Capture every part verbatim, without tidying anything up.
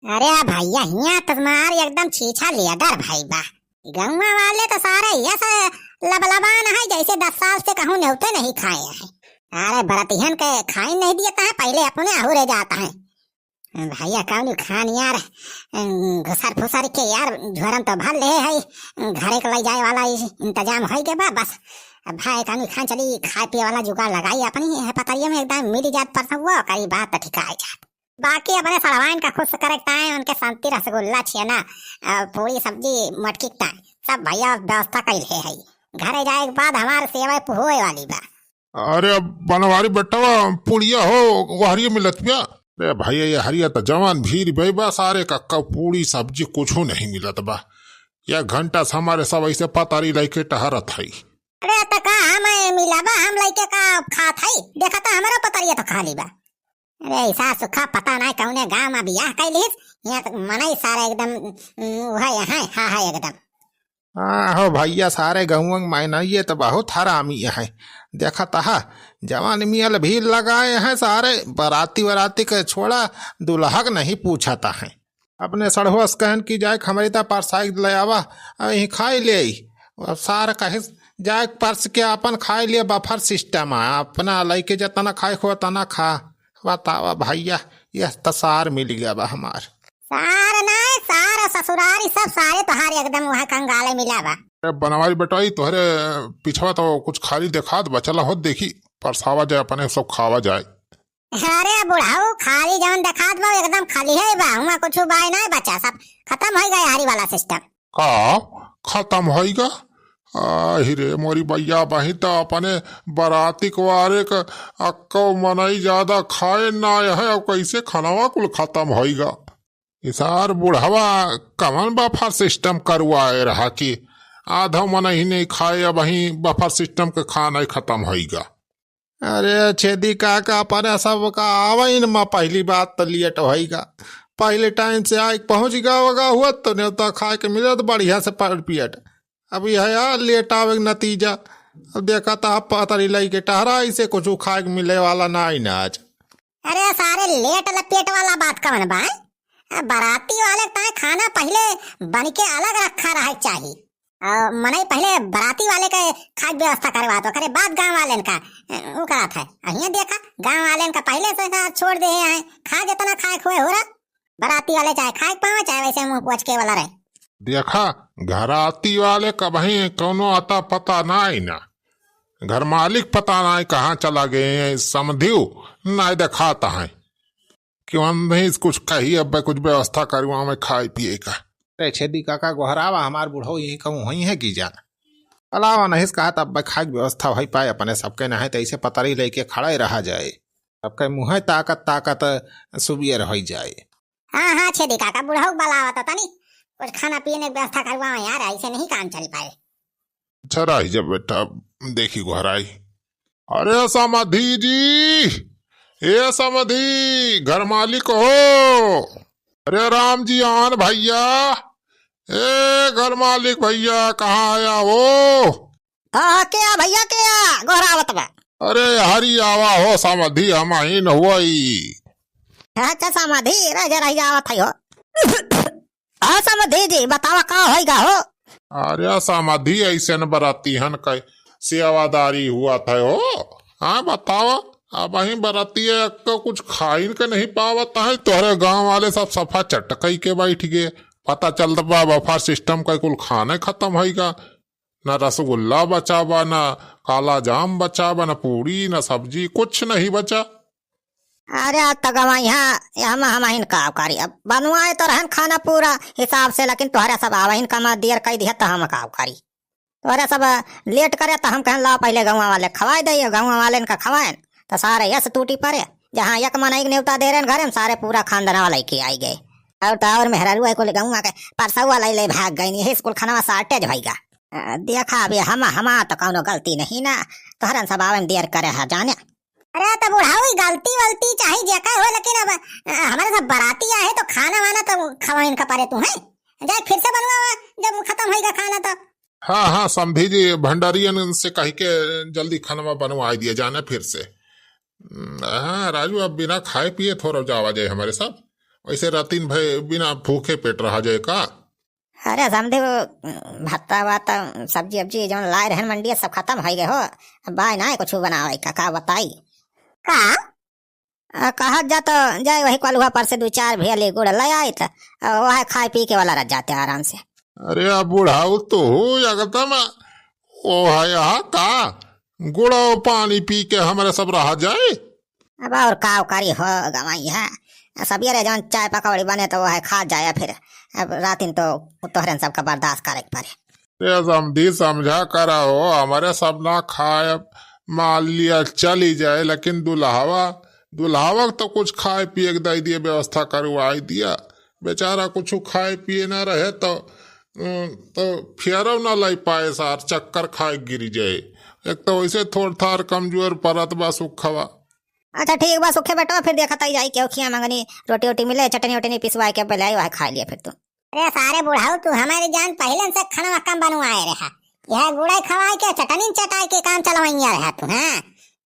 अरे भैया, हियाँ तो मार एकदम छीछा लेदर भई बा। गौवा वाले तो सारे यस लबलबान है, जैसे दस साल से कहूँ नेवते नहीं खाए हैं। अरे बरतिहन के खाई नहीं दियत है, पहिले अपने अहुरे जात है। भैया कौन खान यार, घुसर फुसर के यार झोरन तो भर ले है, घरे के लई जाए वाला इ-, इंतजाम होई गए बा बस। अब भाई कौन खान चली खाए पिए वाला जुगाड़ लगाई अपनी है पतरिया में एकदम मिली जात परसौआ, करी बात तो ठिकाए जात। बाकी अपने सड़वाइन का खुश करे के ताईं उनके शांति रसगुल्ला, छेना, अ, पूरी सब्जी, मटकी के ताईं सब भैया व्यवस्था कइले है। घरे जाए के बाद हमार सेवा होए वाली बा। अरे बनवारी बेटवा, पुड़िया हो, वहरिया मिलत बिया? अरे भैया, ये हरिया त जवान भीड़ बे बा, सारे कक्का पूड़ी सब्जी कुछू नहीं मिलत बा। एक घंटा से हमारे सब ऐसे पतारी लइके टहरत हई। अरे त का हम मिला बा, हम लइके का खात हई? देखा त हमरो पतरिया तो खाली बा। अरे ऐसा सुखा पता नाय कौने गाँव में बियाह कैलिस, यहाँ तक मनई सारे एकदम, उम, उहे यहाँ, हाँ, हाँ, एकदम। हाँ हो भैया, सारे गौवा में मनई ये तो बहुत हरामी है। देखत हा, जवान मियाँ भीड़ लगाए हैं, सारे बराती वराती के छोड़ा, दुल्हा के नहीं पूछत है। अपने सड़हुआ से कहन कि जाए के हमरे ता परसाई ले आवा, अ, यहीं खाई ले आई। अब सार कहे जाए के परस के अपन खाई ले, बफर सिस्टम है, अपना लइके जतना खाए को तना खा। बतावा भैया, यह त सार मिल गया बा हमार। सार नाय, सार ससुरारी सब सारे तोहार एकदम वहाँ कंगाले मिला बा। अरे बनवारी बेटा, ई तोहरे पिछवा तो कुछ खाली देखात बा, चला होत देखी, परसावा जाए, अपने सब खावा जाए। अरे बुढ़ऊ, खाली जवन देखात बा एकदम खाली है बा, हुआ कुछ बाय नाय बचा, सब खतम होई गए हरी वाला सिस्टम। का खतम होइगा? आहि रे मोरी बइया, बही त अपने बराती कुआरे क अक्को मनई ज्यादा खाए नाय है, अब कैसे खनवा कुल खतम होइगा? इसार बुढ़वा कवन बफर सिस्टम करवाए रहा कि आधो मनई नहीं खाए, अब ही बफर सिस्टम के खाना ही खतम होइगा। अरे छेदी काका, अपने सब का आवइन में पहली बात तो लेट होइगा। पहले टाइम से आइके पहुँच गवा हुआ तो नेवता खाए के मिलत बढ़िया से पर पेट। अब यह यार लेट आवे के नतीजा। अब देखा था पतरी लइके टहरा, इसे कुछ खाए के मिले वाला ना ही ना आज। अरे सारे लेट लपेट वाला बात कवन बा, हैं? आ, बराती वाले ताय खाना पहिले बन के अलग रखा रहे के चाही। आ, मनई पहिले बराती वाले के खाए के व्यवस्था करवा तो करे, बाद गाँव वालेन का, अ, उ करात है। आ, हियाँ देखा, गाँव वालेन का पहिले से का छोड़ दे हैं, खा जितना खाए खुए हो रहा। बराती वाले चाहे खाए के पावे, चाहे वैसे मुँह पोछ के वाला रहे। देखा, घराती वाले कबहीं कौनो अता पता नाई ना। घर मालिक पता नाई कहाँ चला गए हैं, समधियो नाई देखात हैं। कि हम नहीं कुछ कही, अब कुछ व्यवस्था करवा में खाए पिए का। अरे छेदी काका गोहरावा, हमार बुढ़ऊ यही कहूँ होई है कि जान। अलावा नहीं कहा तब खाए के व्यवस्था होई पाए, अपने सबके नहीं तो ऐसे पतरी लेके खड़ा ही रहा जाए। सबके मुँह ताकत ताकत सुबियर होई जाए। हाँ, हाँ, छेदी काका, बुढ़ऊ बलावा तो तनी कुछ खाना पीने की व्यवस्था करवा यार, ऐसे नहीं काम चल पाए। अच्छा रही जब बेटा, देखी गोहराई। अरे समधी जी, ए समधी, घर मालिक हो। अरे राम जी आन भैया, ए घर मालिक भैया, कहाँ आया हो? हाँ, हाँ, के आ भैया, के आ? गोहरावत बा। अरे हरी आवा हो समधी, हम आइन हुई। अच्छा समधी, रह जा, रह जा, आवत है हो। हाँ समधी जी, बतावा का होइगा हो? अरे समधी, ऐसे न बरातिहन का सेवादारी हुआ था हो। हाँ बतावा, अब वहीं बरातिया एक तो कुछ खाइन के नहीं पावत है, तोहरे गाँव वाले सब सफा चटकई के बैठ गए। पता चलत बा बफर सिस्टम का कुल खाने खतम होइगा, ना रसगुल्ला बचा बा, ना काला जाम बचा बा, ना पूड़ी, ना सब्जी, कुछ नहीं बचा। अरे त गवा यहाँ हम हम हिन का करी, अब बनवाए तो रहन खाना पूरा हिसाब से, लेकिन तोहरा सब आवहिन कमा दियर कई दिया तो हम का करी। तोहरा सब लेट करे तो हम कहन लाओ पहले गौवा वाले खवाए दे, गौवा वाले इनका खवाएन तो सारे यस टूटी पड़े। जहाँ एक मनई के नेवता दे रहे घरे में, सारे पूरा खानदान वाले के आई गए। और तो और मेहरारू है कुल गौवा के परसौआ ले ले भाग गई, यही स्कूल खाना शॉर्टेज भईगा। अ, देखा अभी हम हमार तो कौनो गलती नहीं ना, तोहरन सब आवे में देर करे है जाने। अरे तो बुढ़ाऊ, ई गलती वलती चाहे जेकर हो, लेकिन अब, अ, हमारे सब बराती आए तो खाना वाना तो खवाइन का परे तू है। जाए फिर से बनवावा जब खतम होइगा खाना तो। हाँ, हाँ, समधी जी, भंडारियन से कह के जल्दी खाना बनवा दिया जाना फिर से। हम्म, हाँ, राजू, अब बिना खाए पिए थोड़ा जावा जाए हमारे सब। ऐसे रातिन भय बिना भूखे पेट रहा जाए का? अरे समधी, वो भत्ता वाता, सब्जी अब्जी जौन लाए रहन मंडी, सब खतम होइ गए हो। अब बाय ना कुछ बनावे का, का बताई? का? आ, कहत जा तो जाए वही कलुआ पर से दू चार भेली गुड़ ले आइत, आ, वह खाए पी के वाला रह जाते आराम से। अरे अब बुढ़ाऊ तो हो एकदम, ओ है यहाँ का गुड़ और पानी पी के हमारे सब रह जाए। अब और का करी हो गवाई है, सबेरे जौन चाय पकौड़ी बने तो वह खा जाए, फिर अब रातिन तो तोहरन सबका बर्दाश्त करे के पड़े। ए समधी, समझा करा हो, हमरे सब ना खाए, मान लिया चली जाए, लेकिन दुल्हावा, दुल्हावा के तो कुछ खाए पिए के दे दिए, व्यवस्था करवाई दिया। बेचारा कुछ खाए पिए ना रहे तो, अ, तो फियरव ना लाई पाए सार, चक्कर खाए गिरी जाए। एक तो वैसे थोड़ थार कमजोर परत बा सुखवा। अच्छा ठीक बा सुखे बेटवा, फिर देखत आई जाई केहू खिया मंगनी रोटी ओटी मिले, चटनी ओटनी पिसवाए के पहले आई, वह खा लिया फिर तू। अरे सारे बुढ़ाऊ, तू हमारी जान पहिलन से खनवा कम बनवाए रहा। यह गुड़े खवाए के, चटनी चटाए के काम चलवैया रहा तू, हाँ?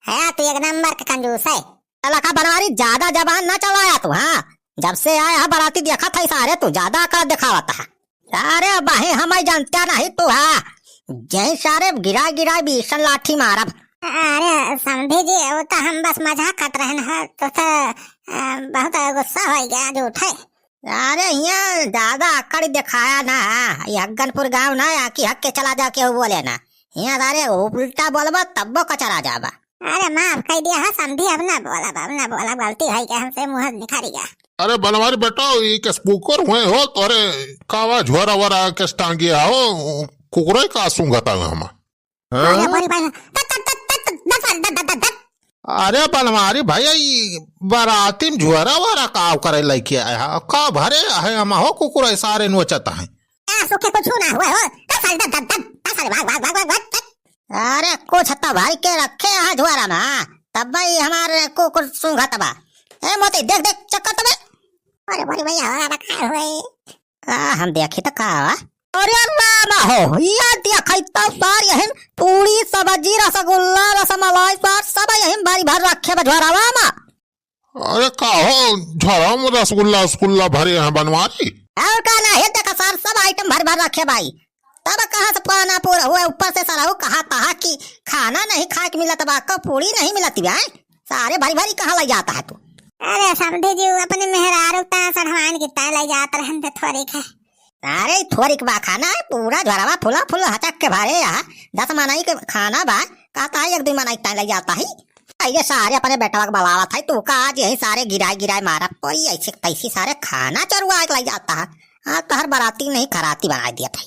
है तू एक नंबर का कंजूस है। चला का बनवारी, ज्यादा जबान ना चलाया तू, हाँ? जब से आया है बराती देखत है सारे तू ज्यादा अकड़ दिखावत है। अरे बाहे हमें जानता नहीं तू, हाँ? जय सारे गिरा गिरा बीसन लाठी मारब। अरे समधी जी, वो तो हम बस मजाक करत रहन है, तो, तो, अ, बहुत गुस्सा हो गया, झूठ है। अरे हियाँ ज्यादा अकड़ दिखाया ना, ये हग्गनपुर गाँव ना, यहाँ की हक के चला जा केहू बोले ना। हियाँ सारे उल्टा बोलबा तब्बो कचरा जाबा। अरे माफ कर दिया है समधी, अब ना बोलब, अब ना बोलब, गलती है क्या हमसे, मुँह निखारी गया। अरे बनवारी बेटा, ये कस कुकुर हुए हो, तोरे कावा झोरा वोरा कस टांगिया हो, कुकुर का सूंघता है हम। अरे हाँ? बोरी भाई, तत, तत, तत, तत, तत, तत, तत, तत। अरे बनवारी भैया, ई बराती में झोरा वोरा काव करे लइके आए हा? का भरे है हम हो कुकुर है सारे नोचत हैं। आ, सुखे कुछ ना हुआ हो। तत सारे, तत, तत, तत, तत सारे, भाग, भाग, भाग, भाग, भाग, तत। अरे कुछ तो भर के रखे हैं झोरा में, तब भाई हमारे कुकुर सूंघत बा। ए मोती, देख, देख, चक्कर तबे। अरे बोरी भैया, हो रहा बका हुए। का हम देखी त का बा? अरे रामा हो, या देखई त सार यहिन पूड़ी, सब्जी, रसगुल्ला, रसमलाई, सार सब यहिन भरी भर रखे बा झोरावा मा। अरे का हो, झोरावा मा रसगुल्ला, रसगुल्ला भरे हैं बनवारी? और का ना, हे देखा सार सब item भर भर रखे बाई। तब कहाँ से पाना पूरा हुआ, ऊपर से सारा वो कहा तहा कि खाना नहीं खाए के मिलत बा, को पूड़ी नहीं मिलत बा, हैं? सारे भरी भरी कहाँ लइ जाता है तू? अरे समधी जी, वो अपने मेहरारू ता सढ़वाइन की ता लइ जात रहन थे थोड़ी खा। अरे थोड़ी के बा खाना है, पूरा झोरावा फुला फुला हचक के भरे यहाँ, दस मनई के खाना बा, कहता है एक दुइ मनई ता लइ जाता है। अरे सारे अपने बेटवा के बलावत है, तू का आज यही सारे गिराए गिराए मारा, कोई ऐसे तैसी सारे खाना चोरवा के लइ जाता है। हाँ, तहर बराती नहीं खराती बनाए दिया था।